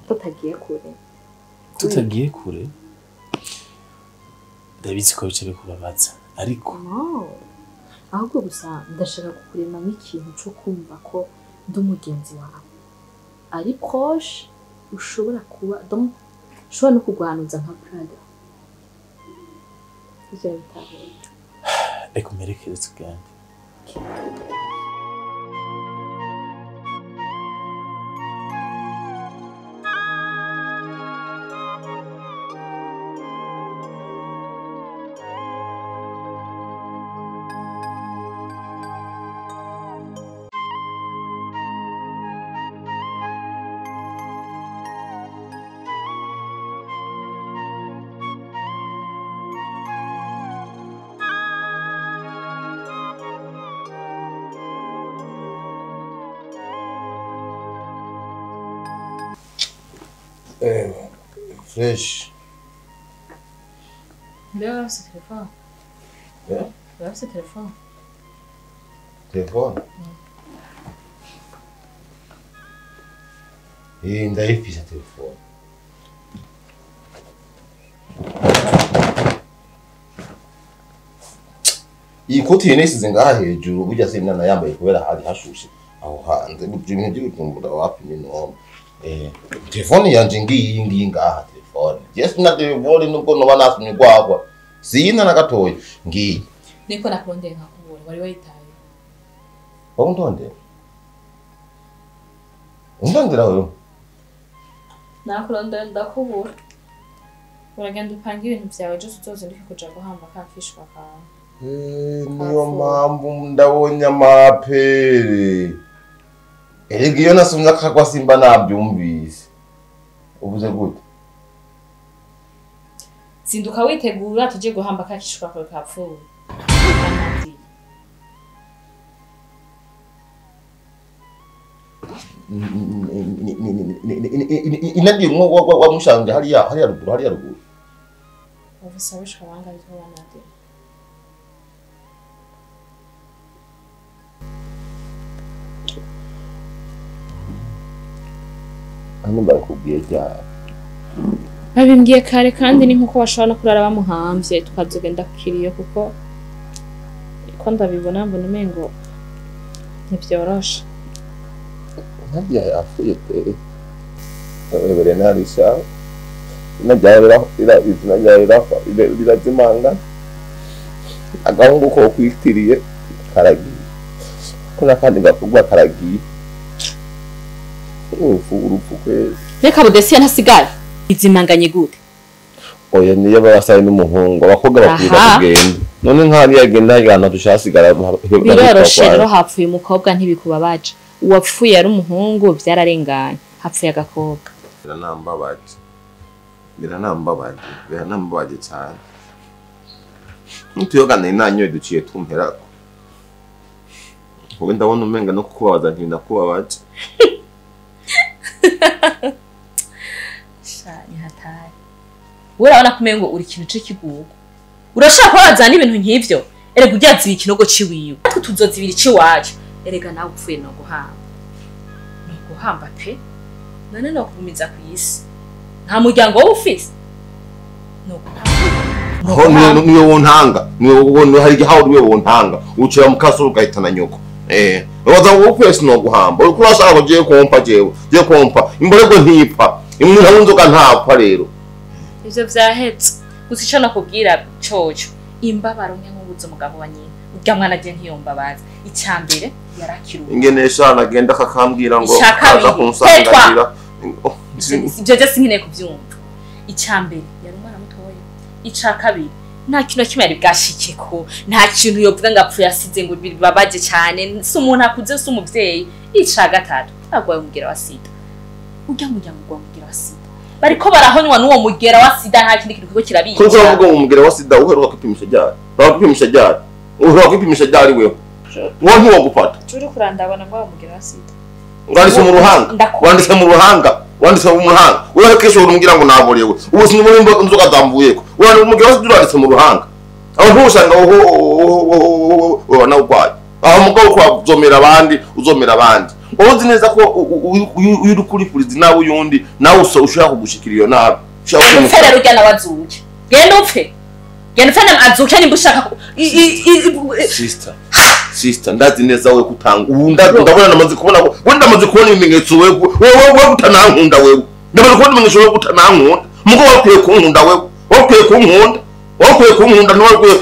tutagiye kure. Tutagiye kure ndabizi ko bica bikubabaza ariko no, ahubwo gusa ndashaka kukuremamo ikintu co kumva ko ndi umugenzi wawe ari proche, ushobora kuba donc ushobora no kugwanuza nka brother. Ivyo bitahura. Reka umperekeze tugende. Fresh. Mbega urafise telefone? Eh? Urafise telefone? Telefone? Ndayifise telefone. Iyi koti nayisize ngaha hejuru burya sinana yambaye kubera hari hashushe aho hanze burya ibintu by'ubujumbura wapi ni noma. Telefone yanje ngiyi ngiyi ngaha telefone. Yes na telefone nubwo noba nasumye gwagwa. Siyina na gatoya ngiyi. Niko nakurondeye nkakubura wari wayitaye. Wowe undondera? Undondera wewe? Nakurondera ndakubura. Uragenda upanga ibintu vyawe ejo tuzozinduke kuja guhamba ka kishwa kawe. Niyo mpamvu ndabonye amapere. Erega iyo nasomye akagwa simba nabyumvise. Uvuze gute? Zinduka witegura tuje guhamba ka kishwa kawe kapfuye. Inadi mwo wa mushanje hariya hariya ruguru hariya ruguru. Ofisa wishwa banga bitwa banade. Hano barakubwiye cyane. Babimbwiye kare kandi ni nkuko bashobora no kurara bamuhamvye tukazogenda kukiriyo kuko ko ndabibona mbona umengo ntivyoroshe. Nadia yapfuye pe. Bernard Nadia izina ryawe rirazimanga. Agahungu ko kwitiriye karagiye. Ko nakandi gakogwa karagiye. Urupfu urupfu kwezi. Reka Budesiya ntasigara. Izimanganye gute? Oya niyo babasaye n'umuhungu abakobwa bakwiye kugenda. None nk'ari yagenda hagana tushasigara. Biroroshe rero hapfuye umukobwa ntibikubabaje. Uwapfuye ari umuhungu byararenganye, hapfuye agakobwa. Biranambabaje. Biranambabaje. Biranambabaje cyane. Ntuyogana inanyoye duciye tumperako. Wowe ndabona umenga no kukubabaza ntibinakubabaje. Ni hatari. Urabona kumengo uri ikintu c'ikigugu. Urashaka kubabaza n'ibintu nk'ivyo? Erega uryaziba ikinogo ciwiwe. Natwe tuzozibira iciwacu. Erega nawe upfuye no guhamba. No guhamba pe. None no kugumiza ku isi. Nta muryango wowe ufise. Ho niwe wontanga niwe hari igihe niwe wontanga ucira mu kaso ugahitana nyoko. Waza upfuye sinoguhamba uriko urashaka ngo jewe kompa jewe kompa imborerwe ntipfa umuntu anywa inzoga ntapfa rero ivyo vyahetse gusa ico nakubwira coco imbabaro nke nk'ubuze umugabo wa nyina urya mwana agiye ntiyombabaza icya mbere yarakiruka ingene shana agenda akakambwira ngo aza kunsanganira ivyo je sinkeneye kuvyumva icya mbere yari umwana mutoya ica kabiri nta kintu na kimwe yari bwashikeko nta kintu yovuga ngo apfuye asize ngo bibabaje cyane si umuntu akuze si umuvyeyi ica gatatu agwaye umugera wa sida urya muryango ugwa umugera wa sida bariko barahonywa n'uwo mugera wa sida nta kindi kintu kiriko kirabica kuko uravuga ngo umugera wa sida uheruka kwipimisha ryari uheruka ryari uheruka kwipimisha ryari wewe wowe ntiwogufata turi kurandabona ngo umugera wa sida wanditse mu ruhanga wanditse mu ruhanga wanditse mu ruhanga wewe kesho urumbwira ngo naborewe ubu sinubona inzoga zamvuyeko wewe umugera wa sida uranditse mu ruhanga aho ntusanga wowe nawe urwaye aho mugabo kwa uzomera abandi uzomera abandi uzi neza ko uyu uri kurifuriza nawe uyundi nawe ushaka kugushikira iyo nabi upfe rero ujya nawe azuke genda upfe genda upfe nawe azuke nimba ushaka sister ndazi neza wewe kutanga ubu ndabona namaze kubona wewe ndamaze kubona ibimenyetso wewe wewe utanankunda wewe ndamaze kubona ibimenyetso wewe utanankunda mugo wakwiye kunkunda wewe wakwiye kunkunda wakwiye kunkunda ntiwakwiye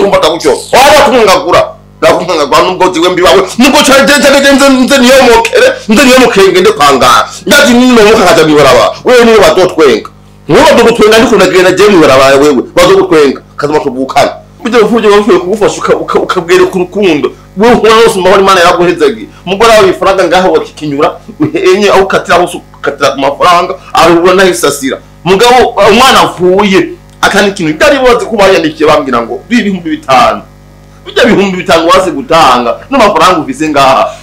kumbata gutyo waba kunkangagura ndakunkangagura nubwo ziwe mbi wawe nubwo cyane nze niyomokere nze niyomokere ngende kwangara ndazi ninomoka nkaja mwibarabara wewe niwe bazotwenga niwe bazogutwenga ndiko ndagenda jewe mwibarabara wewe bazogutwenga kazima tuvukana burya bupfubyi bapfuye kugufasha ukabwereka urukundo wewe nkora wose umahoro Imana yaraguhezagiye umugore wawe ifaranga ngaho wakikinyura enye aho ukatira hose ukatira ku mafaranga arubura nahisasira mugabo umwana apfuye akandi ikintu byari boze ko bayandikiye bambwira ngo 5,000 bijya 5,000 waze gutanga n'amafaranga ufise ngaha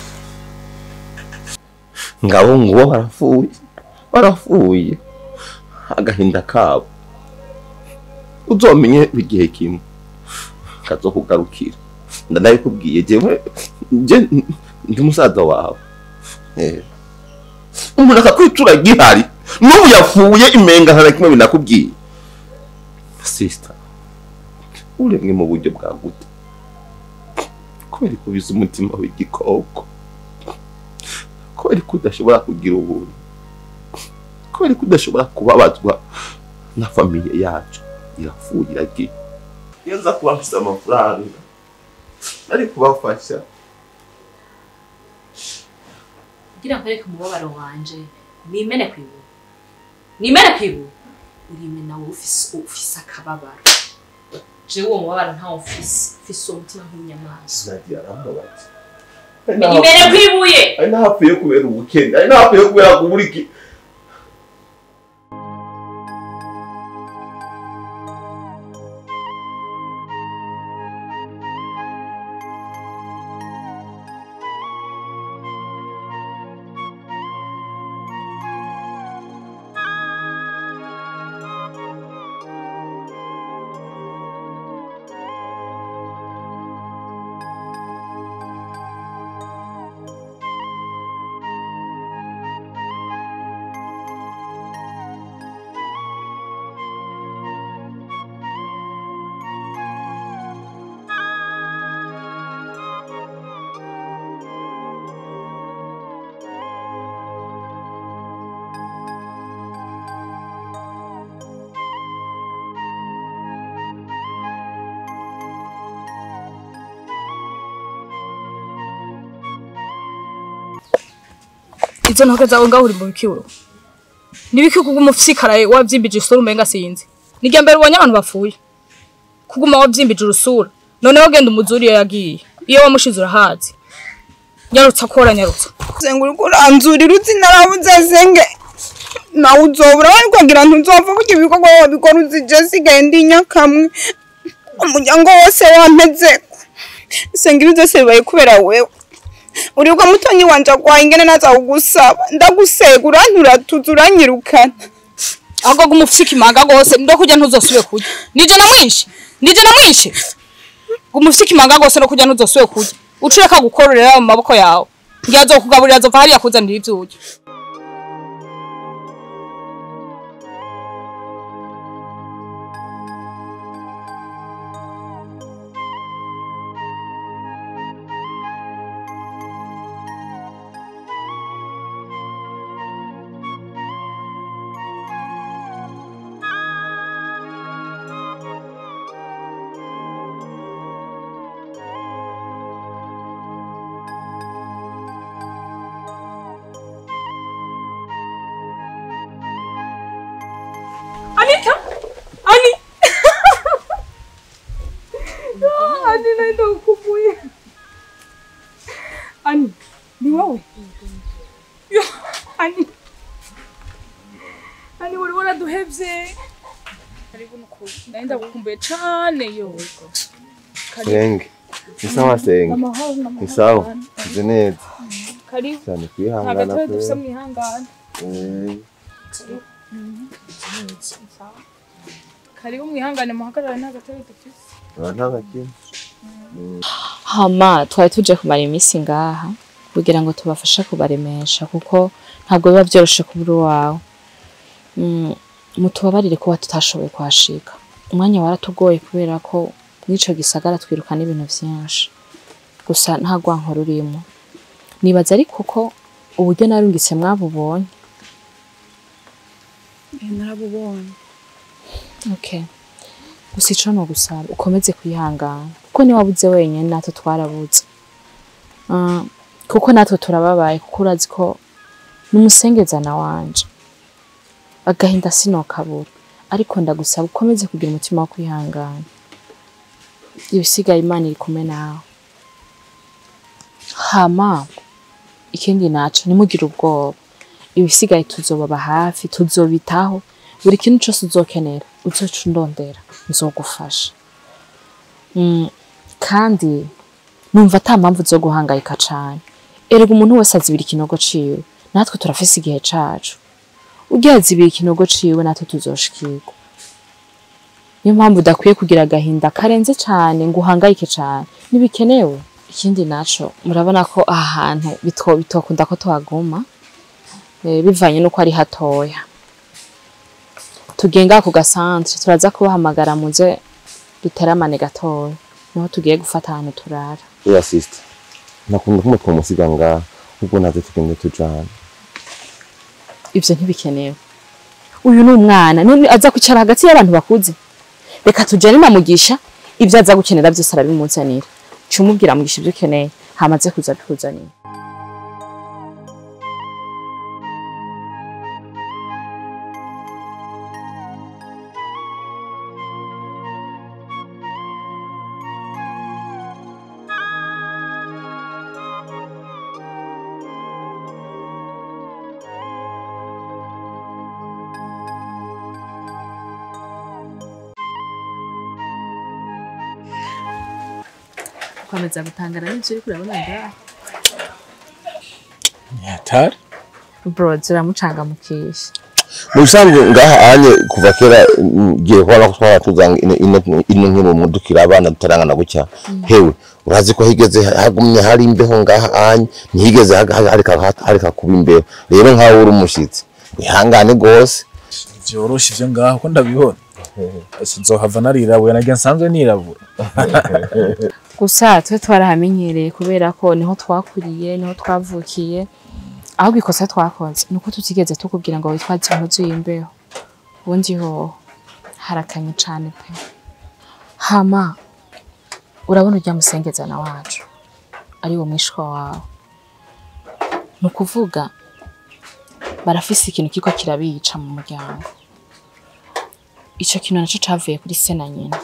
ngabo nguwo barapfuye barapfuye agahinda kabo uzomenye igihe kimwe kazokugarukira ndabikubwiye jewe je ndi musaza wawe umuntu akakwitura gihari n'ubu yapfuye imenga nta kimwe binakubwiye sister uremwe mu buryo bwa gute kubera kubiza umutima w'igikoko kubera ko udashobora kugira ubuntu kubera ko udashobora kubabazwa na famiye yacu irapfuye iragiye iyo nza kuba mfise amafaranga nari kubafasha kugira nkwereke umubabaro wanje nimene kwibuye nimene kwibuye urimena wowe ufise akababaro jewe uwo mubabaro ntawo mfise umutima nk'inyamaswa Nadia arambabaza nimene kwibuye ari nahapfuye kubera ubukene ari nahapfuye kubera kubura iki Izo ntoke zawe ngaho uri mu bikiwe nibiki kuguma ufyikaraye wavyimbije isura umenga sinzi nirya mbere ubonye abantu bapfuye kuguma wavyimbije urusura noneho genda umuzuri iyo yagiye iyo wamushize urahazi nyarutsa kora nyarutsa Senga uriko uranzurira uzi narabuze senge nawe uzobura wariko ngira ntuzopfa burya ibikorwa wabikora uzi je sigaye ndi nyakamwe umuryango wose wampezeko senga ibi vyose bibaye kubera wewe uribuka mutonyi wanje agwaye ingene naza kugusaba ndagusega uranturatuza uranyirukana ahubwo guma ufyika imanga gose ndo kurya ntuzosubire kurya nije namwishe nije namwishe guma ufyika imanga gose no kurya ntuzosubire kurya ucureka gukororera mu maboko yawe ngira azokugaburira azova hariya akuzanira ivyo urya Ni wowe? Yo, Ani. Ani, wari waraduhevye. Karibu nukuri. Nari ndagukumbuye cane yo. Karibu. Senge. Ni sawa senge. Amahoro n'amahoro. Ni sawa. Meze neza. Karibu. Cyane Nta kwihangana gatoya pe. dufise mwihangane. Karibu mwihangane muhagarare, nta gatoya dufise. Aba nta na kimwe. Hama twari tuje kumara iminsi ngaha kugira ngo tubafashe kubaremesha, kuko ntabwo biba byoroshe kubura uwawe. Mutubabarire kuba tutashoboye kuhashika, umwanya waratugoye kubera ko mw'ico gisagara twirukana ibintu vyinshi. Gusa nta rwanko rurimo, nibaza ariko ko uburyo narungitse mwabubonye. Narabubonye. Okay. Gusa ico no gusaba, ukomeze kwihangana, kuko ntiwabuze wenyine, natwe twarabuze. Kuko natwe turababaye, kuko urazi ko n'umusengezana wanje, agahinda sinokabura. Ariko ndagusaba ukomeze kugira umutima wo kwihangana, ibisigaye Imana iri kumwe nawe. Hama ikindi naco, ntimugire ubwoba, ibisigaye tuzobaba hafi, tuzobitaho. Buri kintu cose uzokenera uzoca undondera, nzogufasha. Kandi numva ata mpamvu zo guhangayika cane. Erega umuntu wese azibira ikinogo ciwe, natwe turafise igihe cacu. Ugiye azibira ikinogo ciwe, natwe tuzoshikirwa. Niyo mpamvu udakwiye kugira agahinda karenze cane ngo uhangayike cane, ntibikenewe. Ikindi naco, murabona ko aha hantu bitokunda ko tuhaguma, bivanye n'uko ari hatoya. Tugiye ngaha ku gasantre, turaza kubahamagara muze duteramane gatoya, niho tugiye gufata ahantu turara. Oya sister. Nakunda kumwe twomusiga ngaha. Ubwo naze tugende tujana. Ivyo ntibikenewe, uyu ni umwana, none aza kwicara hagati y'abantu bakuze? Reka tujane na Mugisha, ivyo aza gukenera byose arabimuzanira. Ca umubwira Mugisha ivyo ukeneye, hamaze kuza abikuzanira. Ukomeza gutangara n'ivyo uriko urabona ngaha? Ni hatari. Bro, ziramucangamukisha. Mu bisanzwe ngaha anye kuva kera ngiye kubona ko twara tuzanga ino nkino mudukira abana tutarangana gutya. Hewe, urazi ko higeze hagumye hari imbeho ngaha anye, ntihigeze hareka kuba imbeho. Rero nkaho uri umushitsi, wihangane gose. Vyoroshe ivyo ngaho ko ndabibona. Sinzohava narirabura, nagira nsanzwe nirabura. Gusa twe twarahamenyereye kubera ko niho twakuriye, niho twavukiye. Ahubwo ikosa twakoze nuko tutigeze tukubwira ngo witwaze impuzu y'imbeho. Ubundi hoho harakanye cane pe. Hama urabona urya musengezana wacu ari wo mwishwa wawe, ni ukuvuga barafise ikintu kiriko kirabica mu muryango. Ico kintu naco cavuye kuri se na nyina.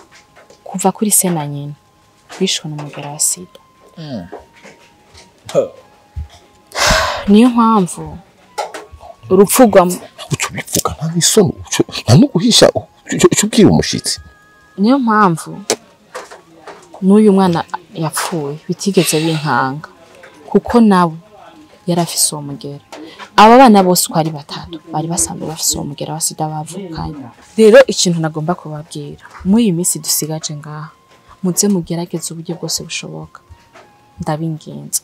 Kuva kuri se na nyina bishwe n'umugera wa sida. Niyo mpamvu urupfu rwa Uca ubivuga nta n'isoni, nta no guhisha, uca ubwira umushitsi. Niyo mpamvu n'uyu mwana yapfuye bitigeze binkanga, kuko nawe yari afise uwo mugera. Aba bana bose uko ari batatu bari basanzwe bafise uwo mugera wa sida bavukanye. Rero ikintu nagomba kubabwira, muri iyi minsi dusigaje ngaha, muze mugerageze uburyo bwose bushoboka, ndabinginze,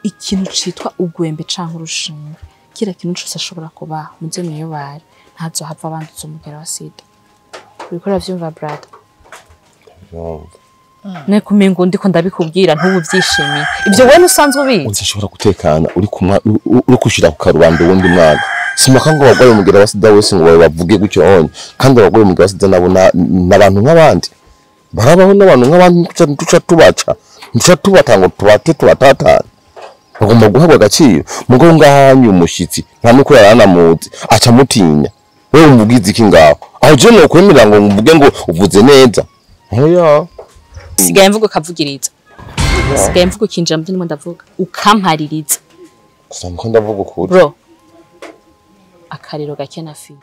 ikintu citwa ugwembe canke urushinge, kira kintu cose ashobora kubaha, muze mwiyubare, ntazohava abanduza umugera wa sida. Uriko uravyumva, brother? Ne kumengo ndiko ndabikubwira ntubu vyishimiye. Ibyo wewe usanzwe ubizi. Udashobora gutekana uri kumwa uri kushira ku karubanda uwundi mwana. Simaka ngo abagwaye umugera wa sida wese ngo bavuge gutyo onye, kandi abagwaye umugera wa sida nabo n'abantu nk'abandi, barabaho n'abantu nk'abandi. Tuca tubaca, tuca tubata ngo tubate tubatatana, bagomba guhabwa agaciro. Mugo ngahanyu umushitsi nta nuko yaranamuzi aca mutinya. Wewe umugize iki ngaho aho? Je nokwemera ngo mvuge ngo uvuze neza? Oya. Sigaye mvuga ukavugiriza. Sigaye mvuga ukinjira mu byo ndimo ndavuga. Ukampaririza. Gusa ndiko ndavuga ukuri. Bro, akariro gake na fire.